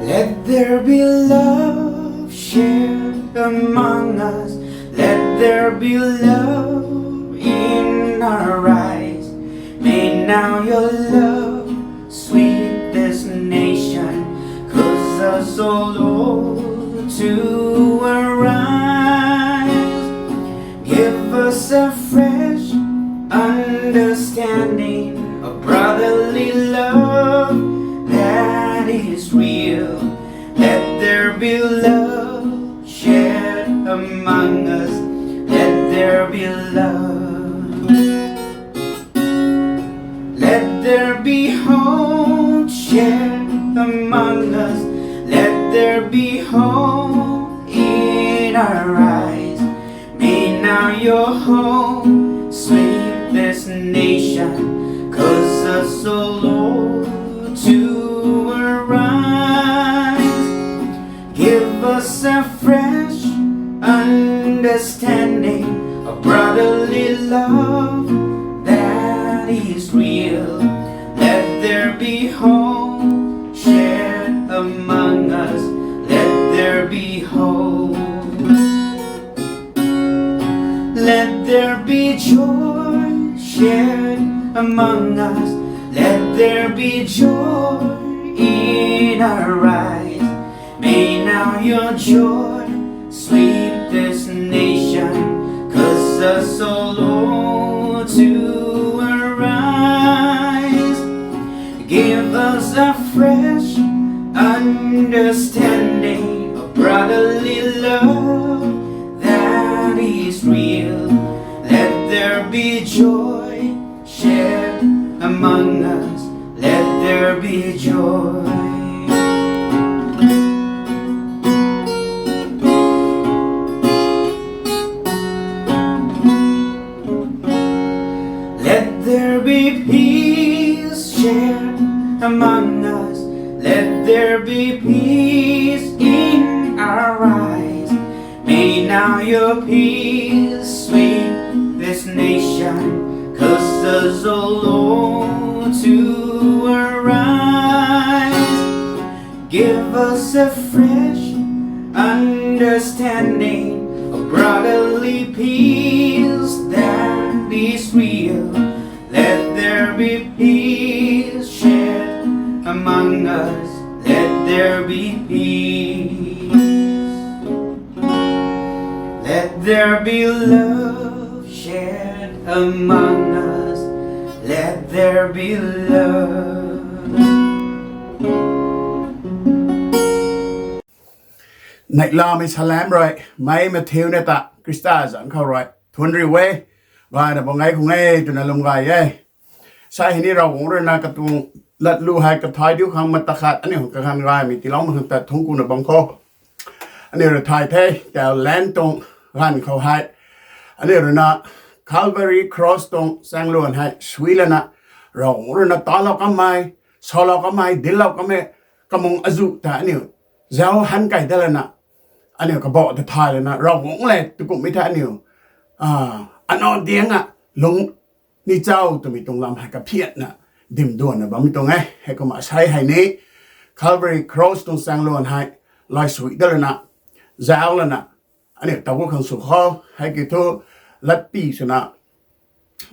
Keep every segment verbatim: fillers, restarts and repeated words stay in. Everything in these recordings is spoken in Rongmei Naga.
Let there be love shared among us. Let there be love in our eyes. May now your love sweep this nation, cause us, O Lord, to arise. Give us a fresh understanding of brotherly love that is real. Let there be love shared among us. Let there be love. Let there be hope shared among us. Let there be hope in our eyes. May now your hope sweep this nation, cause us, O Lord, to arise. Give us a fresh understanding of brotherly love that is real. Let there be hope shared among us. Let there be hope. Let there be joy shared among us. Let there be joy in our eyes. May now your joy sweep this nation, cause us, O Lord, to arise. Give us a fresh understanding of brotherly love that is real. Let there be joy shared among us. Let there be joy. Let there be peace shared among us. Let there be peace in our eyes. May now your peace sweep this nation, cause us, O Lord, to arise. Give us a fresh understanding of brotherly peace that is real. Let there be peace shared among us. Let there be peace. Let there be love shared among us. Let there be love. Neihlamei salam rui, mei mathiuna ta Khrista zanc khou rui thuanc riu e. Gayna bam gay khang e twna lum gay e. Sa hei ni Ravguangc rui na katuang latlu hei kathay diu khang mata khat aniu kaganv gaymei tiiloumei khang ta thungc kuna bam khou aniu rui thay the. Tau land tuang ganv khou hei aniu rui na Calvary Cross tuang chaengluan hei sui lana, Ravguangc rui na talou kanmei, salou kanmei, dinclou kanmei kamung azuh ta aniu zauc han key dat lana, aniu kabauh ta thay lana, Ravguangc le tukumhmei the aniu, a, anac diang a lung ni chau twmei tuang lam hei kaphiatna dimduanna bammei tuang e. Heikumna sei hei ni Calvary Cross tuang chaengluan hei laisui dat lana, zauc lana, aniu taw gu khang sw khou hei kiu thu latpy swna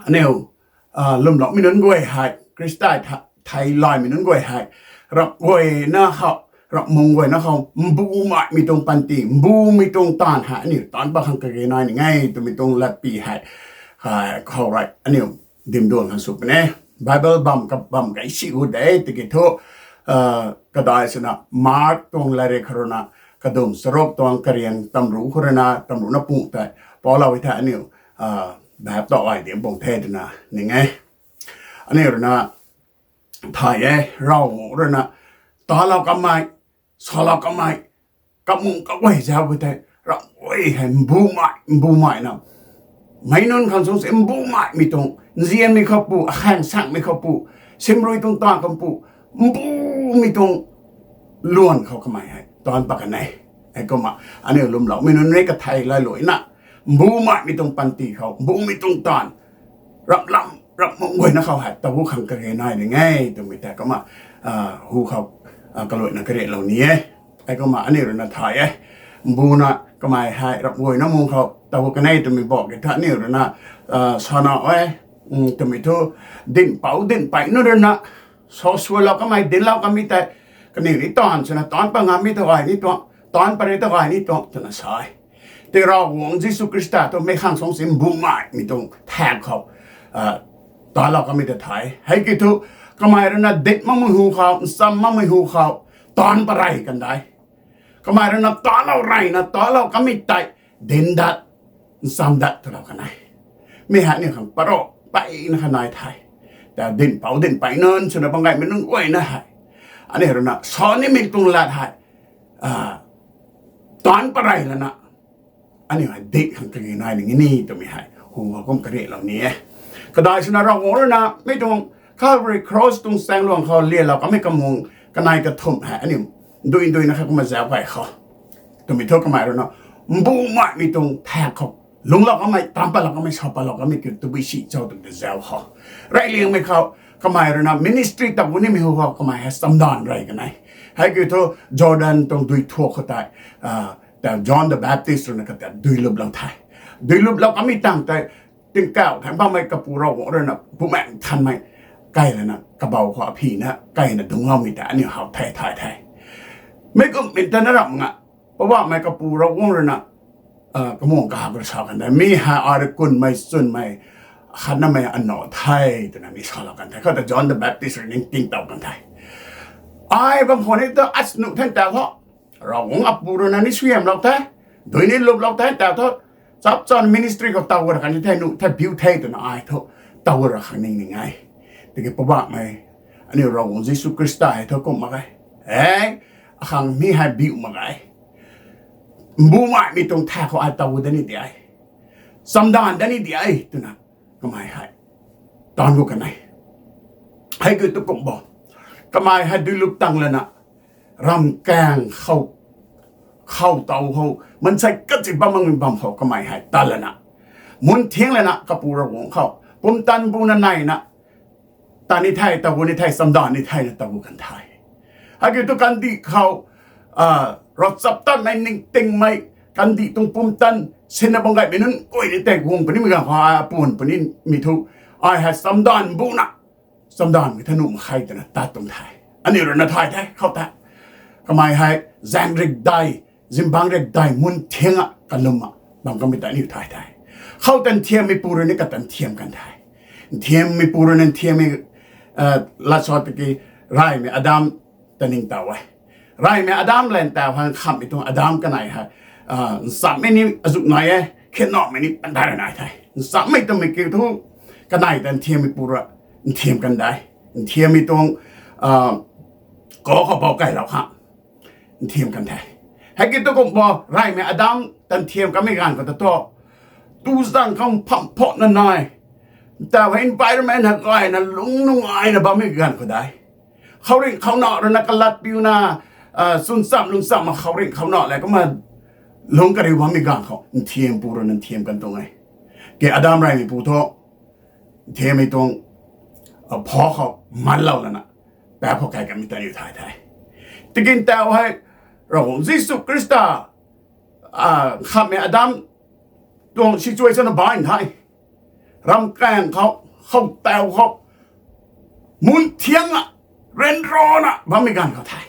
aniu, a, lwmloumei nunc guay hei, Khrista tha-, thei laymei nunc guay hei, rap guayna khou, rap mung guayna khou mbumeimei tuang panty, mbumei tuang taanv hei aniu taanc pat khang kage nai ni e twmei tuang latpy hei, a, khou rui aniu dimduan khang sw puni e. Bible bam ka bam gay si gu de tiki thu, a, kadai swna Mark tuang latrik khou rui na, kadum charuk tuang kariang tamru khou rui na tamrucna pung tei paulou e the aniu, a, bap ta ai diam bang the twna ning e. Aniu rui na thay e, Ravguangc rui na talou kanmei, salou kanmei kamung kaguay zauc khou tei ramh guay hei mbumei, mbumeina, meic nunc khang sung se mbumeimei tuang, nzianmei khou pu, akhaeng saengmei khou pu, simrui tuang taanv khou pu, mbumei tuang luan khou kamei hei taanc pat kan e. Heikumna aniu lwmloumei nunc rui kathei lailuaina, mbumeimei tuang panty khou mbumei tuang taanv, ramhlam ramh mung guayna khou hei taw khang kage nai ning e twmei tei kumna hu khou kaluaina kariaklou ni e. Heikumna aniu rui na thay e, mbuna kamei hei ramh guayna mung khou taw kanei twmei bak ki tha aniu rui na sana e twmei thu, dinhpouc dinhpei nunc rui na sa sualou kamei dinlou kamei tei kaniw ni taanv swna taanc pat ngammei ta gay ni tuang, taanc pat rui ta gay ni tuang twna sa e. Tei Ravguangc Jisu Khrista thu meic khang suangc si mbumaimei tuang thak khou taanclou kamei ta thay. Hei ki thu kamei rui na dinc makmei hu khou, ncham makmei hu khou taanc pat rey kan de. Kamei rui na taanclou reyna taanclou kamei tei dinc dat, ncham dat twlou kan e. Mi hei aniu khang parau peyna kha nai the. Ta dinhpouc dinhpei nunc swna bam gaymei nunc guayna hei aniu rui na sa nimei tuang lat hei taanc pat rey lana aniu hei dinc khang kage nai ning e ni twmei hei hu khou kum kariaklou ni e. Kadai swna Ravguangc rui na mi tuang Calvary Cross tuang chaengluang khou lialou kamei kamung kanei kathumh hei aniu dui duina kha kumna zauc gay khou twmei thu kamei rui na mbumaimei tuang thak khou lungclou kamei, taanc patlou kamei, sa patlou kamei kiu tabui si cho twmei ta zauc khou, reyliangmei khou kamei rui na ministry taw nimei hu khou kamei hei chamdanv rey kan e. Hei ki thu Jordan tuang dui thuak khou tei ta John the Baptist rui na kata dui luplou the. Dui luplou kamei tangv tei tingkauh thei bammei kapu Ravguangc rui na Bumaengh Nthanmei key lana kabou khou aphina keyna dungcloumei ta aniu how the thay the. Meic kumhmei ta na ramh nga, Poubauhmei kapu Ravguangc rui na kamung kahak rui sa kan the, mi hei ai rui kunmei chwnmei khatnamei anow the twna mi salou kan the. Khoutei John the Baptist rui ningting tow kan the, ai bam khou ni ta as nuh the taw tho, Ravguangc apu rui na ni suaihiamlou the, dui ni luplou the taw tho, chap chan ministry khou taw ra kan the, nuh the, biu the twna ai thu taw ra khang ning ning e. Tiki Poubauhmei, aniu Ravguangc Jisu Khrista hei thu kum mak ge, e, akhang mi hei biu mak ge, mbumaimei tuang thak khou ai taw dat ni di e, chamdanv dat ni di e twna kamei hei taanc gu kan e. Hei ki thu kum bo, kamei hei dui lup tang lana ramkaeng khou, khou taw khou mansei kachih bam makmei bam khou kamei hei tat lana, mun thiang lana kapu Ravguangc khou pumtan buna neina tat ni the, taw gu ni the, chamdanv ni the na taw gu kan the. Hei ki thu kandih khou ravchaptatmei ningtingmei, kandih tuang pumtan sinna bam gaymei nunc guay ni tei guang punimei ganv khou ai apuan punimei thu, ai hei chamdanv buna, chamdanv ki tha nuh mak khe twna tat tuang the. Aniu rui na thay the khoutei, kamei hei zaeng rikdei, zingbangc rikdei mun thiang a kalum a bam kamei ta aniu thay the. Khoutei nthiammeipu rui ni kata nthiam kan the. Nthiammeipu rui na nthiammei, lat sa tiki, reymei Adam ta ningtow e. Reymei Adam lev ntaw hei nkhamhmei tuang Adam kanei hei nchamhmei ni azuh nai e, khatnamei ni panty rui nai the. Nchamhmei twmei kiu thu kanei ta nthiammeipu rui nthiam kan de. Nthiammei tuang kau khou bou kailou khang nthiam kan the. Hei ki thu kum bo, reymei Adam ta nthiam kanmei ganv khou ta thu, tu zang khang phamh phokna nai, ntaw hei environment hei gayna lungc nungaina bammei ganv khou de, khouringh khouna rui na kalat piuna, chwn chamv lung chamv ma khouringh khouna lev kumna lungc kariu bammei ganv khou nthiampu rui na nthiam kan tuang e. Ke Adam reymeipu thu nthiammei tuang pha khou manlou lana, pap khou kai kanmei ta aniu thay the. Tiki ntaw hei Ravguangc Jisu Khrista nkhamhmei Adam tuang situation na baih the. Ramkaeng khou, khou taw khou, mun thiang a, ryanrana bammei ganv khou the,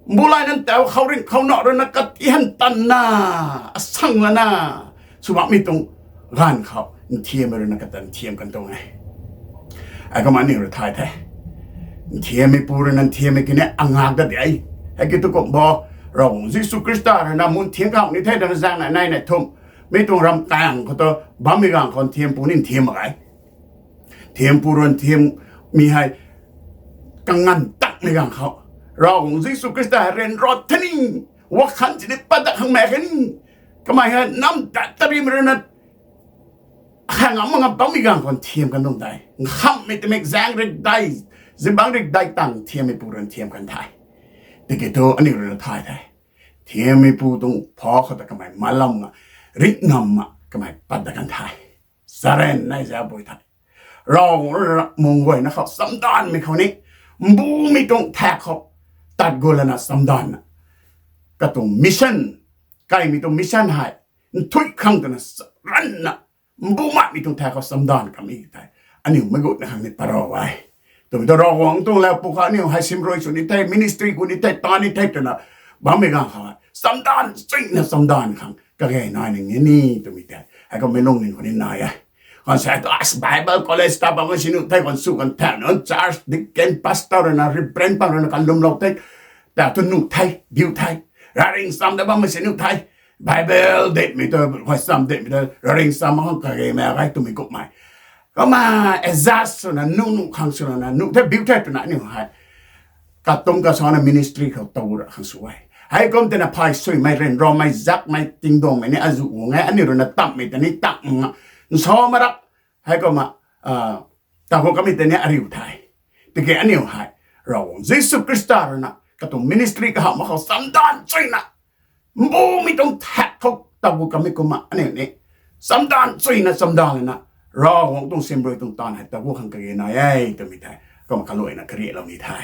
mbu layna ntaw khouringh khouna rui na katihan tanna, asang lana sw bammei tuang ganv khou nthiammei rui na kata nthiam kan tuang e. Heikumna aniu rui thay the, nthiammeipu rui na nthiammei kini angak dat de. Hei ki thu kum bo, Ravguangc Jisu Khrista rui na mun thiang khou ni the twna zaeng nai nai nai thumh, mi tuang ramkaeng khou ta bammei ganv khou nthiampu ni nthiam mak ge. Nthiampu rui nthiam mi hei kanganv takmei ganv khou, Ravguangc Jisu Khrista hei ryanra the ni, wakhan sini pat dat khang mak khe ni, kamei hei nam dat tarimei rui na khang am mak nga bammei ganv khou nthiam kan tuang de. Nkhamhmei twmei zaeng rikdei, zingbangc rikdei tang nthiammeipu rui nthiam kan the. Tiki thu aniu rui na thay the, nthiammeipu tuang pha khou ta kamei manlou nga, ringh ngam ma kamei pat dat kan the. Charyn nai zauc pui the. Ravguangc rui na mung guayna khou chamdanvmei khou ni, mbumei tuang thak khou tat gu lana chamdanvna, katuang mission, kaimei tuang mission hei nthuih khang twna ranvna, mbumaimei tuang thak khou chamdanv kamei tei, aniu mei gutna khang ni tarou e. Twmei tu Ravguangc tuang lau pwkhou aniu hei simrui sw ni the, ministry gu ni the, ta ni the twna bammei ganv khou chamdanv chuyna chamdanv khang kage nai ning e ni twmei tei hei kummei lungning khou ni nai e. Kan sa tu as Bible college ta bammei si nuh the, kan sw kan thau nunc church deacon pastor rui na reverend pang rui na kalumlou the, ta tu nuh the, biu the, raring cham da bammei si nuh the, Bible detmei tu, huay cham detmei tu raring cham khang kage mak ge twmei kummei, kumna adjust swna nuh nuh khang swna nuh the, biu the twna aniu hei katum kasana ministry khou taw ra khang sw e. Heikum twna phay suimei, ryanramei, zakmei, tingduangmei ni azuh guang e, aniu rui na tamhmei ta ni tam nga, nsa marak, heikumna taw gu kamei ta ni ariu the. Tiki aniu hei Ravguangc Jisu Khrista rui na katuang ministry kahamh mak khou chamdanv chuyna, mbumei tuang thak khou taw gu kamei kumna aniu ni chamdanv chuyna chamdanv lana, Ravguangc tuang simrui tuang taanv hei taw gu khang kage nai e twmei tei kumna kaluaina kariatlou ni the.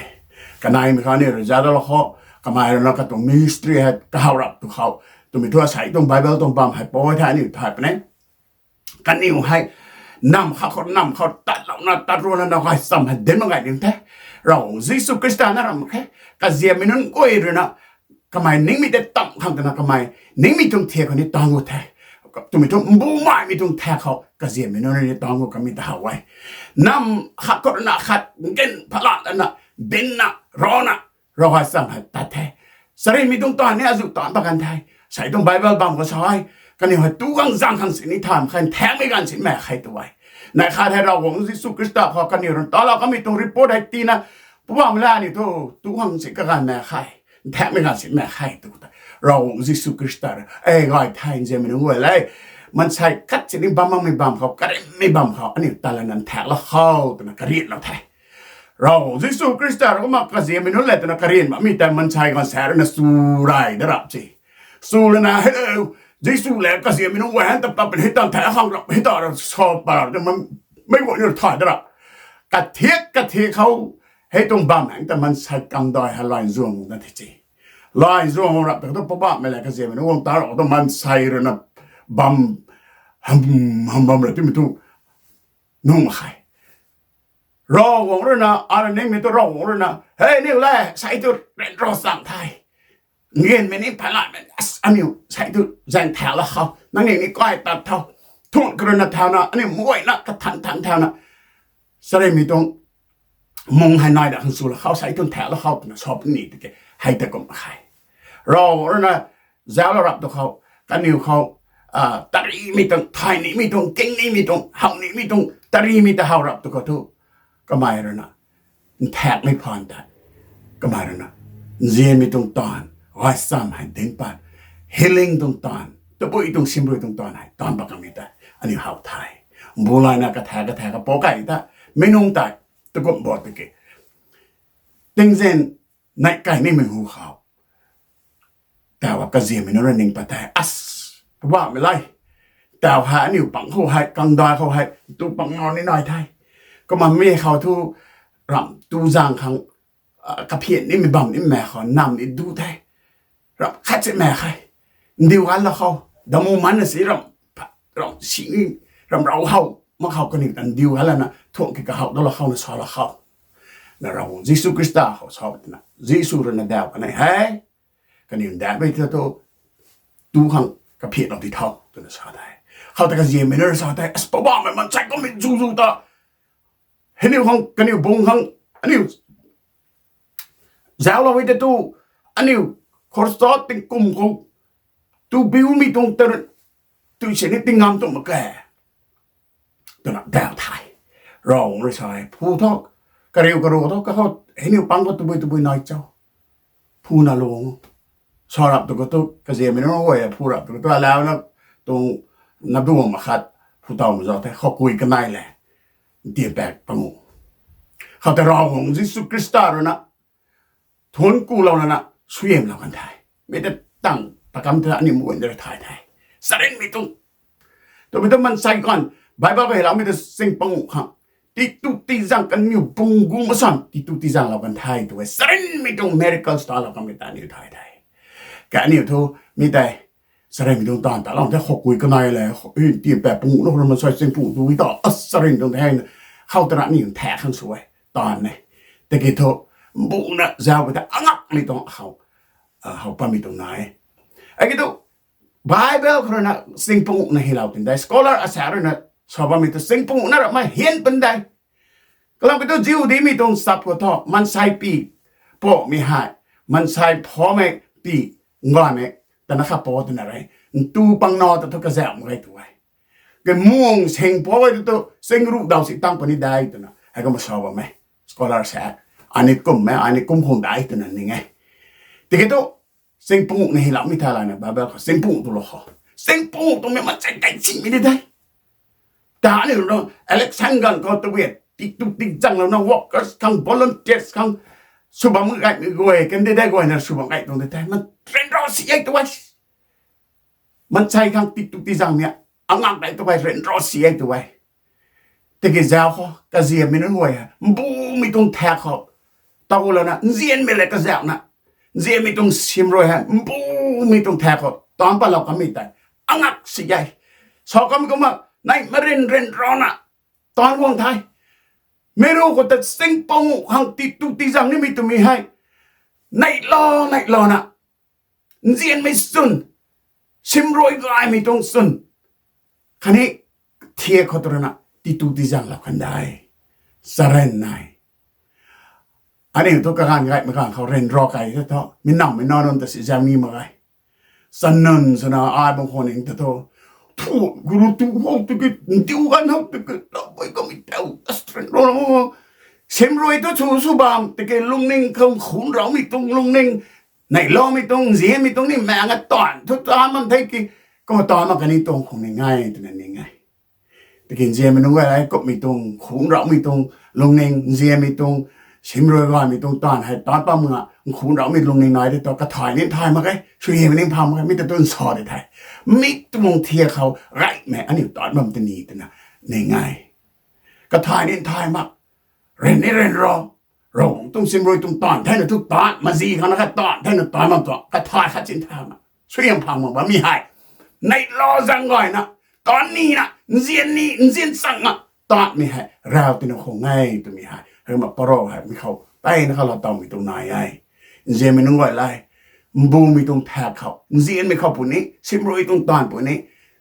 Kaneimei khou aniu rui zauclou khou, kamei rui na katuang ministry hei kahaw rap tu khou, twmei thu asei tuang Bible tuang bam hei pui the aniu thay puni. Kaniw hei namv khat khou namv khou tatlouna tat ruanna gaychamv hei dinc mak gay ning the. Ravguangc Jisu Khrista na ram mak khe. Kaziammei nunc guay rui na kamei ningmei tei tam khang twna kamei ningmei tuang thiak khou ni tang gu the. Twmei thu mbumaimei tuang thak khou kaziammei nunc rui ni tang gu kamei ta how e. Namv khat khou rui na khat ngen phalat lana, dinna, rana, ravgaychamv hei tat the. Charynmei tuang taanv ni azuh taanc pat kan the. Sei tuang Bible bam khou sa e, kaniw hei tu khang zang khang sini than khe, nthaekcmei ganv si mak khe tu e. Neih khat hei Ravguangc Jisu Khrista khou kaniw rui talou kamei tuang report hei tina, Poubauhmei la, aniu thu tu khang si kaganv mak khe, nthaekcmei ganv si mak khe tu ta, Ravguangc Jisu Khrista rui e gay the, nzianmei nunc guay le, maansei khat sini bam makmei bam khou, karianmei bam khou aniu ta lana nthaeklou khou twna karianlou the. Ravguangc Jisu Khrista rui kumna kaziammei nunc le twna karian makmei tei maansei ganv sa rui na chu rey da rap se. Chu lana hei, Jisu le kaziammei nunc guay han ta pat puni hei ta, nthaekc khang rap hei ta ra sa pa ra, mei guay ni thay da rap. Kathiak kathiak khou, hei tuang bam hang ta maansei kangdai hei lay zuang na the se. Lay zuang rap ta tu Poubauhmei le kaziammei nunc guang ta rap tu maansei rui na bam, ham, ham bam ra timei tu nuh mak khe. Ravguangc rui na, arningmei tu Ravguangc rui na, hei niw le, sei tu ryanra chang the, ngenmei ni phalatmei, aniu sei tu zaeng thaeklou khou, nangniw ni kai tat tho, thuan karuna thauna, aniu muayna kathan than thauna, charynmei tuang mung hei nai da khang swlou khou, sei tu nthaeklou khou twna sa puni tiki, hei ta kum khe. Ravguangc rui na zauclou rap tu khou, kaniw khou, tarimei tuang, thay nimei tuang, king nimei tuang, how nimei tuang, tarimei ta how rap tu khou thu, kamei rui na nthaekcmei phaan tei, kamei rui na nzianmei tuang taanv, gaychamv hei dinc pat, healing tuang taanv, tabui tuang simrui tuang taanv hei taanv pat kamei tei aniu how the. Mbu layna kathaek kathaek kapou kai ta, mei nunc tei, takum bo tiki, tingzin neih kai nimei hu khou, taw kaziammei nunc rui ning pat the, as, Poubauhmei le, taw hei aniu pang khou hei, kangdai khou hei tu pang na ni nai the. Kumna mi khou thu, ramh tu zaeng khang, kaphian nimei bam ni mak khou namv ni du the. Ramh khat si mak khe. Ndiu ganlou khou, damu manna si ramh, ramh si ni, ramh rau how mak khou kaniw ta ndiu gan lana thuan ki kahow dalou khou na salou khou, na Ravguangc Jisu Khrista khou sa twna Jisu rui na daw kanei hei, kaniw daw mei ta tu, tu khang kaphianlou di tho twna sa the. Khou ta kaziammei nunc rui sa the, as Poubauhmei, maansei kummei zu zu ta, hei niw khang, kaniw bung khang, aniu zauclou e ta tu, aniu khorsa tingkum khou tu biumei tuang ta, tu sini tingngam tuang mak khe, twna daw the. Ravguangc rui sa e, phu tho, kariu karu tho, kakhou hei niw pang khou tabui tabui nai cho, phuna lung, sa rap tu khou thu, kaziammei nunc guay phu rap tu khou thu, alauna tuang naduang makhat phu taw ma zauc the, khou kui kanei le, ntiapaek pangu. Khou ta Ravguangc Jisu Khrista rui na thuanc kulou lana suaihiamlou kan the. Mi ta tang pakam ta aniu muan da thay the. Charynmei tuang, twmei tu maansei kan, Bible khou heiloumei ta sing pangu khang, titu tizang kaniw bung gu masan titu tizang lou kan the tu e. Charynmei tuang miracles ta lou kanmei ta aniu thay the. Kaniw thu mi tei charynmei tuang taanv ta lou the, khou kui kanei le, ti pa pung na khou mansei singpung tu ta, a charynmei tuang the, khou ta na ni tha khang sw e, taanv e. Tiki thu, mbuna zau ka ta angakmei tuang khou, how pammei tuang na e. Aki tu, Bible khou rui na singpung na hylou tin dei, scholar asa rui na sa bammei tu singpung na ramei hian pan dei. Kalam ki tu Jihudimei tuang sap khou thu, mansei pi, pamei hei, mansei phamei pi, ngaymei, tana kha pa twna re, ntu pang na ta thu kazauh mak ge tu e. Kamung sing pa e tu, sing ruh daw si tang puni dei twna hei kumna sa bam e. Scholar sa, ani kum e, ani kum khang dei twna ning e. Tiki tu, singpung na hyloumei tha lana Bible khou singpung tu lou khou, singpung tumei mansei kai simei di dei. Ta aniu rui na election ganv khou tu e, titu tizang lou na workers khang, volunteers khang, sw bam gaymei guay, candidate guay na sw bam gay tuang de the, man ryanra si e tu e. Mansei khang titu tizangmei angak dei tu e, ryanra si e tu e. Tiki zau khou kaziammei nunc guay hei mbumei tuang thak khou, taw lana nzianmei le kazauhna, nzianmei tuang simrui hei mbumei tuang thak khou taanc patlou kanmei tei angak si e. Sa kanmei kumna, nai marin ryanrana taanc guang the. Meic ru khou ta singpung khang titu tizang nimei twmei hei, neihla neihla na, nzianmei chwn, simrui gaymei tuang chwn, khatni thiak khou tu rui na titu tizang lou kan dei. Charyn nai. Aniu thu kaganv gaymei ganv khou ryanra kai the thu, mi nammei nac nunc ta si zang ni mak ge. Chanun swna ai bang khou ning ta thu, thu guru tu hou tiki, ndiu ganv hou tiki, tabui kamei tau, ta charyn ro, simrui tu chu sw bam tiki lungning khang khunc raumei tuang lungning, neihloumei tuang, nzianmei tuang ni maeng a taanv thu taanc bam the ki, kumna taanc mak kani tuang khang ning e twna ning e. Tiki nzianmei nunc guay hei kummei tuang, khunc raumei tuang, lungning nzianmei tuang, simrui gaymei tuang taanv hei taanc bam nga, khunc raumei lungning nai de tu kathay ni thay mak ge, suaihiam ni pha mak ge, mi ta tu nsa de the. Mi tuang thiak khou gaymei aniu taanc bam tini twna ning e. Kathay ni thay mak, ryan ni ryanra, Ravguangc tuang simrui tuang taanv thena thu taanc, mazi khang na kha taanv thena taanc bam tuang, kathay khat sin thay mak, suaihiam phang mak bammei hei, neihla zaeng gayna, taanc nina, nzian ni, nzian changna taanvmei hei rav tina khang e twmei hei, hei ma parou hei mi khou tei na kha lou tawmei tuang nai e. Nzianmei nunc guay le, mbumei tuang thak khou, nzianmei khou puni, simrui tuang taanv puni,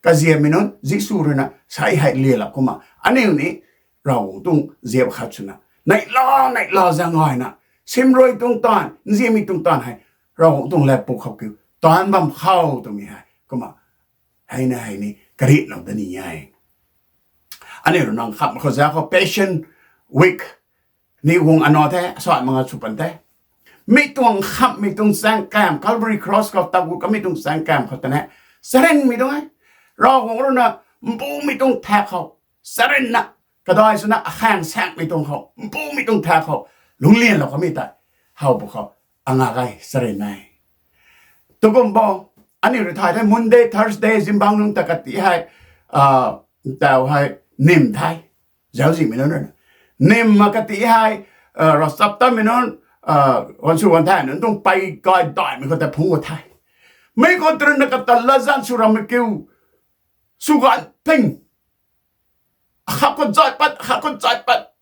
kaziammei nunc Jisu rui na sa hei lialap kumna aniu ni Ravguangc tuang ziap khat swna, neihla neihla zaeng gayna, simrui tuang taanv, nzianmei tuang taanv hei, Ravguangc tuang lat puk khou kiu taanc bam khou twmei hei kumna, hei na hei ni karitlou da ni e. Aniu rui nang khamhmei khou zauc khou Passion Week ni guang ana the, asai mak nga sw pan the. Mi tuang khamhmei tuang chaeng kamv, Calvary Cross khou tagut kamei tuang chaeng kamv khou ta ne, charynmei tuang e. Ravguangc rui na mbumei tuang thak khou, charynna, kadai swna akhang saengmei tuang khou, mbumei tuang thak khou, lungclianlou kamei tei, how pwkhou, anga gay charyn e. Tukum bo, aniu rui thay the Monday, Thursday, zingbangc nunc ta kati hei, tau hei, nim the. Zauczihmei nunc rui na, nim ma kati hei, ravchaptatmei nunc, gansw gan thay nunc tuang pei kai daihmei khou tei phungc khou the. Mei khou tu rui na kata latzan sw rammei kiu, sw gan ping, akhat khou zay pat, akhat khou zay pat,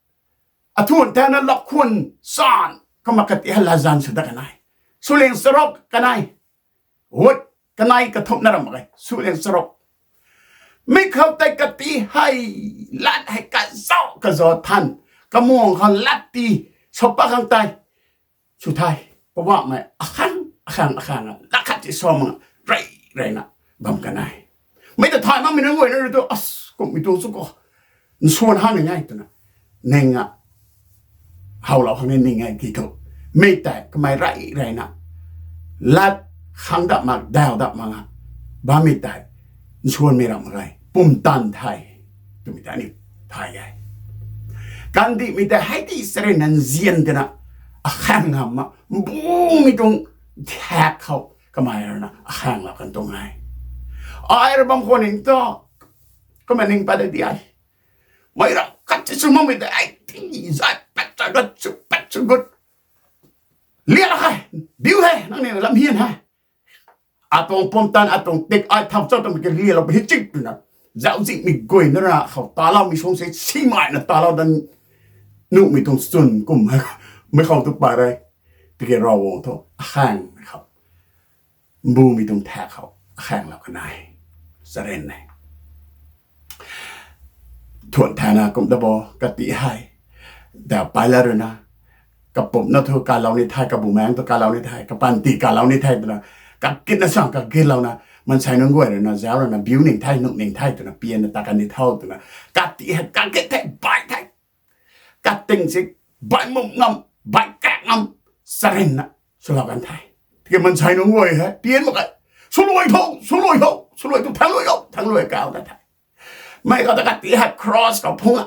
athun thena lakhun san, kumna kati hei latzan sw dat kanei, swliang charuk kanei, gut kanei kathumh na ram mak ge, swliang charuk. Mi khou tei kati hei, lat hei kazauh kazauh than, kamuang khou lat ti, sapa khang tei, sw the, Poubauhmei, akhang, akhang, akhang, lat khat ti sa mak, rey reyna bam kanei. Mei ta thay makmei nunc guayna rui tu, as, kummei tuang sw khou, nsuan hang ni ngai twna, ning a, howlou khang ni ning e ki thu, mei tei kamei rey reyna, lat khang dat mak, daw dat mak nga, bammei tei, nsuanmei ram mak ge, pumtan the, twmei tei ni thay e. Kandihmei tei hei ti charynna nzian tina, akhang hamh ma, mbumei tuang thak khou kamei rui na akhang lou kan tuang e. Ai rui bam khwan ning ta, kumna ning pat de di ai. Mei ram khat ti sw makmei tei ai ting zai pat cha gat chu pat chu gut. Lialou hei, biu hei, nangniw lam hian hei. Atuang pumtan, atuang tik ai thau chau twmei ki lialou hi chik twna, zauczihmei guayna rui na khou taloumei sung se simei na talou dan nuhmei tuang chwn kum hei, mei khou tu pa re. Tiki Ravguangc thu akhang khou, mbumei tuang thak khou akhanglou kanei, charyn e. Thuan thana kum da bo kati hei, da paila rui na, kapumna thu kalou ni the, kabumaengc thu kalou ni the, kapanty kalou ni the twna, kakitna sang kakitlouna, maansei nunc guay rui na zauc rui na biu ning the, nuh ning the twna pianna ta kan ni tho twna, kati hei kakit the, bai the, kating si, bai mum ngam, bai kak ngam, charynna swlou kan the. Tiki maansei nunc guay hei pian mak e, swluai tho, swluai tho, swluai tho, thangc luai o, thangc luai kau ta the. Mei khou ta kati hei cross khou phungc a,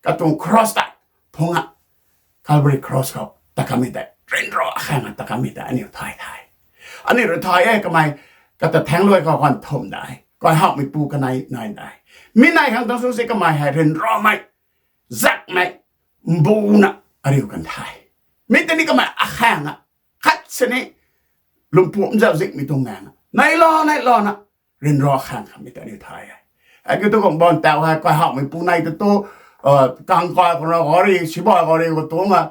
katuang cross ta phungc a, Calvary cross khou ta kamei tei ryanra akhang a ta kamei tei aniu thay the. Aniu rui thay e kamei, kata thangc luai khou kan thumh de, kaihakmeipu kanei nai de. Mi nai khang tuang sung se kamei hei ryanramei, zakmei, mbuna ariu kan the. Mi tei ni kamei akhang a, khat sini, lwmpuam zauczihmei tuang maeng a, neihla neihlouna, ryanra akhang khamei ta aniu thay e. Hei kiu tu khang ban tau hei kaihakmeipu nei ta tu, kangkai khou na gari, sibai gari khou tuang a,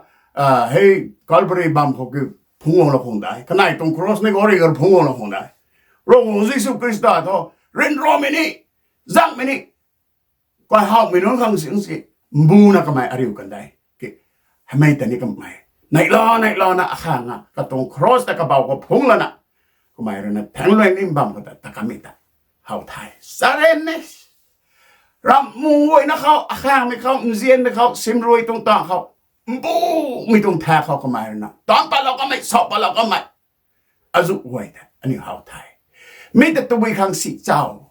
hei Calvary bam khou ki phungc guanglou khang de, kanei tuang cross ni gari khou phungc guanglou khang de. Ravguangc Jisu Khrista thu ryanramei ni, zakmei ni, kaihakmei nunc khang sing si, mbuna kamei ariu kan de. Ki, heimei ta ni kamei neihla neihlouna akhang a katuang cross ta kabau khou phungc lana, kamei rui na thangc luai ni bam khou ta ta kamei ta how the, charyn e. Ram mung guayna khou, akhangmei khou, nzianmei khou, simrui tuang tang khou, mbumei tuang thak khou kamei rui na taanc patlou kamei, sa patlou kamei, azuh guay tei aniu how the. Mi ta tabui khang si chau,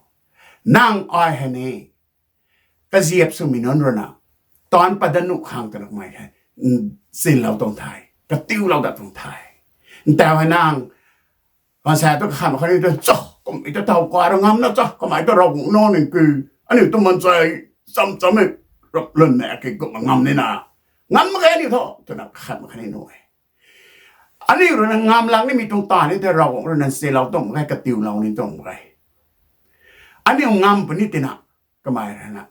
nang ai hei ni, kaziap swmei nunc rui na taanc pat dat nuh khang twna kamei hei, nsinlou tuang the, katiulou dat tuang the. Ntau hei nang, maansei tu kakhan khatni ta cho, kummei ta thau kai ra ngamna cho, kamei ta Ravguangc nac ning ki, aniu tu maansei cham chammei, rap lwnmei ki kumna ngam nina, ngam mak ge aniu thu twna kakhan khatni nuh e. Aniu rui na ngamlak nimei tuang ta ni tei Ravguangc rui na nsilou tuang mak ge, katiulou ni tuang mak ge. Aniu ngam puni tina, kamei rui na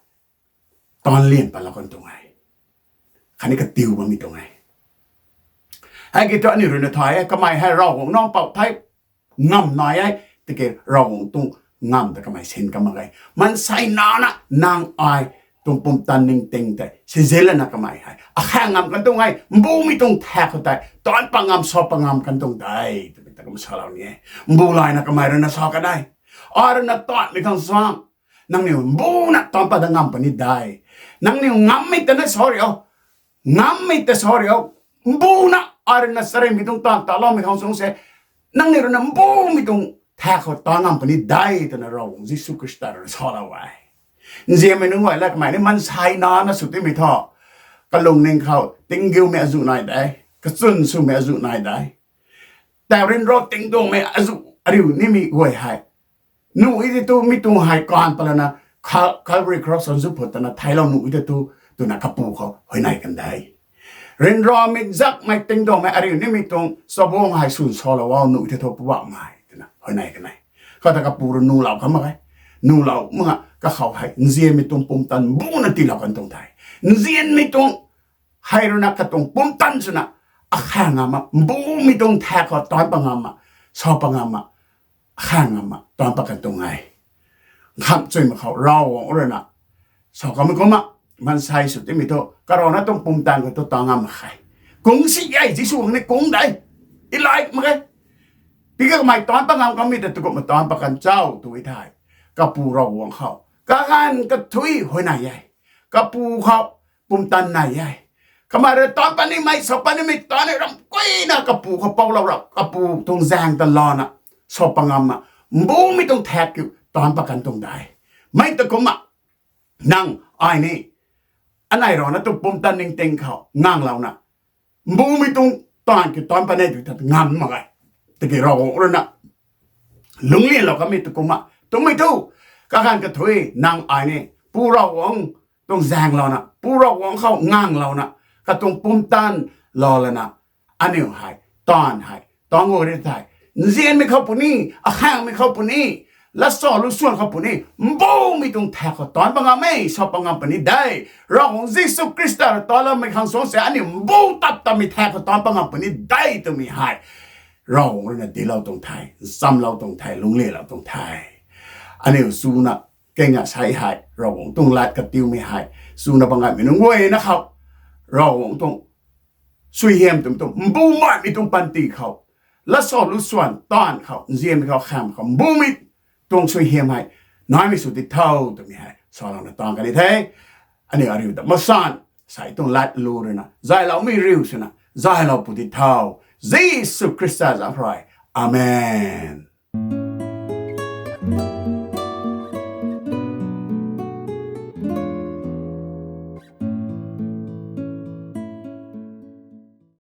taanc lian patlou kan tuang e, khatni katiu bammei tuang e. Hei kiu thu aniu rui na thay e, kamei hei Ravguangc nac pou the, ngam nai e, tiki Ravguangc tuang ngam ta kamei sin ka mak ge. Maansei nana nang ai tuang pumtan ningting tei sizinlana kamei hei akhang ngam kan tuang e, mbumei tuang thak khou tei taanc pat ngam, sa pat ngam kan tuang de, twmei ta kum salou ni e. Mbu layna kamei rui na sa kan e, ai rui na taanmei khang suang, nangniw mbuna taanc pat dat ngam puni de. Nangniw ngammei ta na sa rio, ngammei ta sa rio, mbuna ai rui na charynmei tuang taanc taloumei khang sung se, nangniw rui na mbumei tuang thak khou taanc ngam puni de, twna Ravguangc Jisu Khrista rui na salou e. Nzianmei nunc guay la, kamei ni maansei nana sw timei thu, kalungning khou tinggiumei azuh nai de, kachwn swmei azuh nai de, tau ryanra tingduangmei azuh ariu nimei guay hei, nuh e tei tu mi tuang hei kan patlana, Calvary cross khou zu phut tana theiclou nuh e tei tu, twna kapu khou huayney kan de. Ryanramei, zakmei, tingduangmei ariu nimei tuang chabuang hei swn salou o, nuh e tei thu Poubauhmei, twna huayney kan e. Khou ta kapu rui nuhlou kha mak ge. Nuhlou mak a, kakhou hei nzianmei tuang pumtan mbuna tiilou kan tuang the. Nzianmei tuang hei rui na katuang pumtan swna akhang ngam a, mbumei tuang thak khou taanc pat ngam a, sa pat ngam a, akhang ngam a taanc pat kan tuang e. Nkhamh chuy mak khou Ravguangc rui na sa kamei kumna, maansei sw timei thu karana tuang pumtan khou tu taanc ngam mak khe. Kung si e, Jisu khang ni kung de, elite mak ge. Tiki kamei taanc pat ngam kamei ta tu kumna taanc pat kan cho tw e thei, kapu Ravguangc khou kaganv kathuic huayney e. Kapu khou pumtan nai e. Kamei rui taanc pat nimei, sa pat nimei, taanc ni ram kuina kapu khou poulou ra, kapu tuang zaeng ta lana, sa pat ngam a, mbumei tuang thak kiu taanc pat kan tuang de. Mei ta kumna, nang ai ni anei rana tuang pumtan ningting khou nganglouna, mbumei tuang taanv kiu taanc pat ne tw ta ngam mak ge. Tiki Ravguangc rui na lungclianlou kamei tu kumna twmei thu, kaganv kathuic nang ai ni Pu Ravguangc tuang zaenglouna, Pu Ravguangc khou nganglouna, katuang pumtan lou lana, aniu hei taanv hei tangc gu ri the. Nzianmei khou puni, akhangmei khou puni, latsa lu swan khou puni, mbumei tuang thak khou taanc pa ngam e, sa pa ngam puni de. Ravguangc Jisu Khrista rui taloumei khang suangc se aniu mbu tap tatmei thak khou taanc pa ngam puni de twmei hei Ravguangc rui na dinclou tuang the, nchamlou tuang the, lungclialou tuang the. Aniu swna kanga sei hei Ravguangc tuang lat katiumei hei swna bam ngaymei nunc guayna khou Ravguangc tuang suaihiam twmei tuang mbu maimei tuang panty khou, latsa lu swan taanv khou, nzianmei khou, kham khou, mbumei tuang suaihiam hei naimei sw ti tho twmei hei salouna taanv kani the. Aniu ariu ta masan, sei tuang lat lu rui na zayloumei riu swna zaylou pu ti tho. Jisu Khrista zanc rui. Amen.